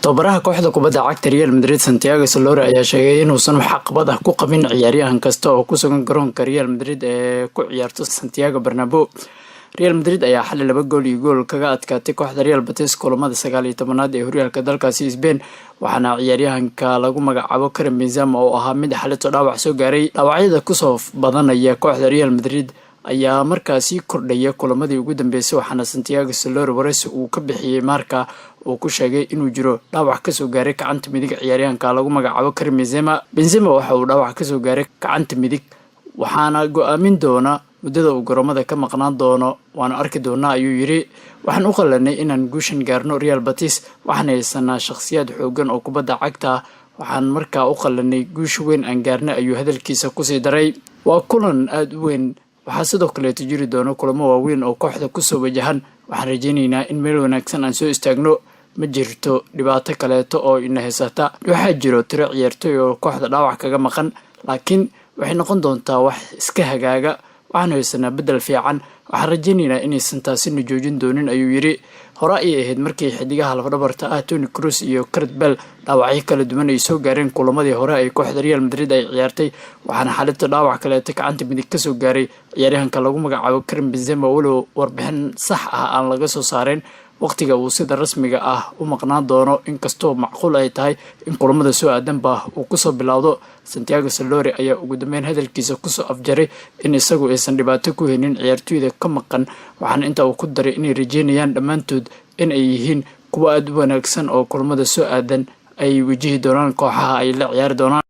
Tababaraha kooxda kubadda cagta Real Madrid, Santiago Solari, ayaa sheegay inuusan wax caqabad ah ku qabin ciyaaryahan kasta oo ku sugan garoonka Real Madrid ee ku ciyaarto Santiago Bernabeu. Real Madrid ayaa xalay 2 gool iyo gool kaga adkaatay kooxda Real Betis kulamada 19aad ee horyaalka dalkaasi Spain, waxaana ciyaaryahanka lagu magacaabo Karim Benzema oo ahaa mid xalito dhaawac soo gaaray. Dhaawacyada kusoo badanaya kooxda Real Madrid ayaa markaasi kordhaya kulamadii ugu dambeysay, waxaana Santiago Solari wareysi uu ka bixiyey Marca uu ku sheegay inuu jiro dhaawac kasoo gaaray gacanta midig ciyaaryahanka lagu magacaabo Karim Benzema. Benzema waxa uu dhaawac kasoo gaaray gacanta midig, waxaana go'aamin doona muddada uu garoomada ka maqnaan doono. Waanu arki doonaa, ayuu yidhi. Waxaan u qalanay inaan guushan gaarno Real Betis. Waxaan haysanaa shakhsiyaad xoogan oo kubadda cagta. Waxaan markaa u qalanay guusha weyn aan gaarnay, ayuu hadalkiisa kusii daray. Waa kulan aada u weyn. Waxaa sidoo kaleeto jiri doono kulamo waaweyn oo kooxda kusoo wajahan. Waxaan rajaynaynaa in meel wanaagsan aan soo istaagno. Ma jirto dhibaato kaleeto oo ina haysata. Waxaa jiro tiro ciyaartoy oo kooxda dhaawac kaga maqan, laakiin waxay noqon doontaa wax iska hagaaga. Waxaanu haysanaa beddel fiican. Waxaan rajaynaynaa inaysan taasina joojin doonin, ayuu yidhi. Hore ayay ahayd markii xidigaha lafdhabarta ah Toni Kroos iyo Gareth Bale dhaawacyo kala duwan ay soo gaareen kulamadii hore ay kooxda Real Madrid ay ciyaartay, waxaana xalinta dhaawac kaleeto gacanta midig kasoo gaaray ciyaaryahanka lagu magacaabo Karim Benzema, walow warbixin sax ah aan laga soo saareen waqtiga uu sida rasmiga ah u maqnaan doono, inkastoo macquul ay tahay in kulamada soo aadanba uu kusoo bilowdo. Santiago Solari ayaa ugu dambeyn hadalkiisa kusoo afjaray in isagu aysan dhibaato ku helin ciyaartoyda ka maqan, waxaana intaa uu ku daray inay rajeynayaan dhammaantood in ay yihiin kuwo aada u wanaagsan oo kulamada soo aadan ay wajihi doonaan kooxaha ay la ciyaari doonaan.